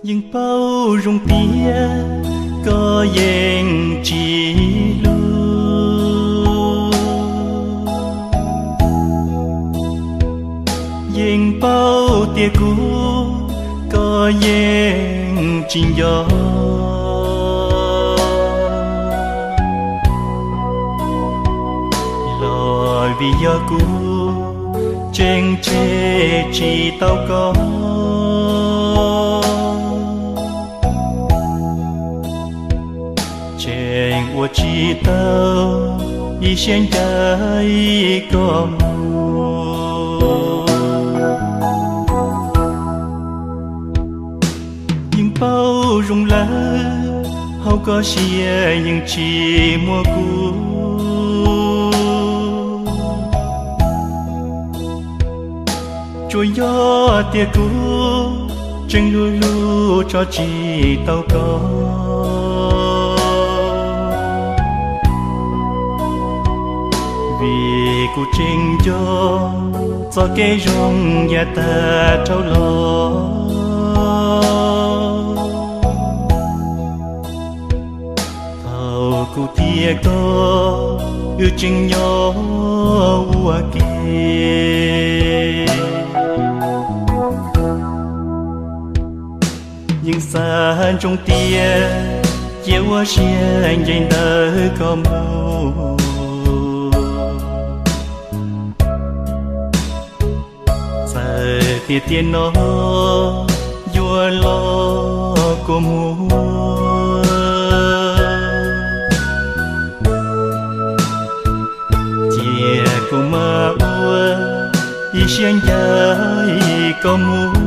Yeej paub zoo tias koj yeej tsis hlub, yeej paub tias kuv koj yeej tsis nco, los vim yog kuv tseem tseg tsis tau koj. Tseem ua tsis tau ib siab ncaim koj mus. Yeej paub zoo lawm hauv koj siab yeej tsis muaj kuv. Tsuas yog tias kuv tseem hlub hlub tso tsis tau koj, vim kuv tseem nco txoj kev zoo yav tag dhau los. Thaum kuv thiab koj wb tseem nyob ua ke, yeej xav ntsoov tias cia ua siab ncaim ntawm koj mus. Txawm tias tiam no yuav los kua muag, cia kuv mam ua ib siab ncaim koj mus.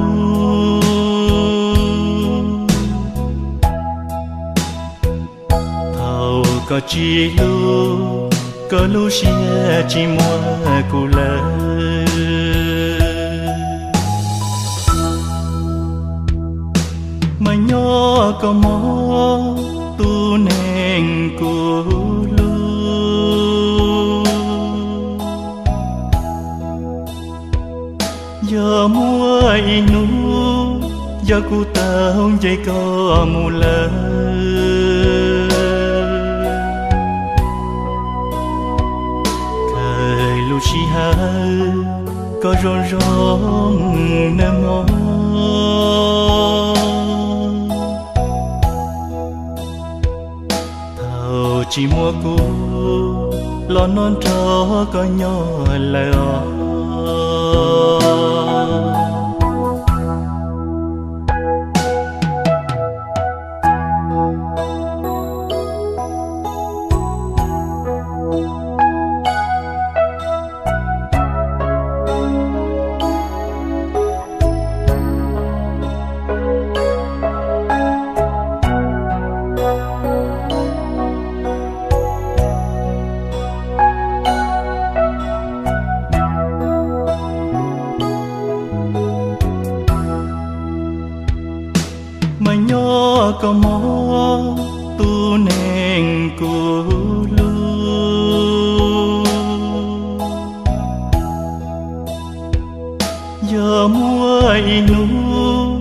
Thaum koj tsis hlub, koj lub siab tsis muaj kuv lawm. Mas nyob koj mog tus neeg kuv hlub. Yog muaj ib hnub yog kuv tau nce koj mus lawm, khaws lub sij hawm koj zoo zoo nawb mog. Thaum tsis muaj kuv los nrog koj nyob lawm os. Mas nyob koj mog tus neeg kuv hlub. Yog muaj ib hnub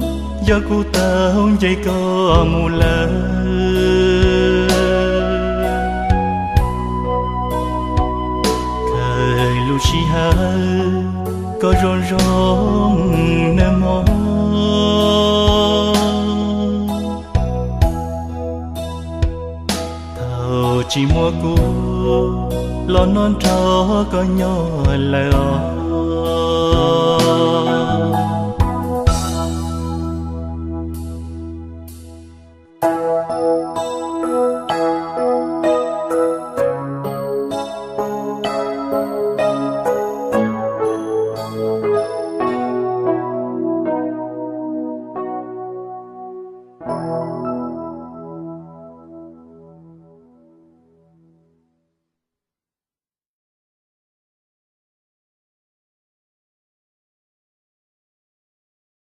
yog kuv tau nce koj mus lawm, khaws lub sij hawm koj zoo zoo nawb mog. Thaum tsis muaj kuv los nrog koj nyob lawm os.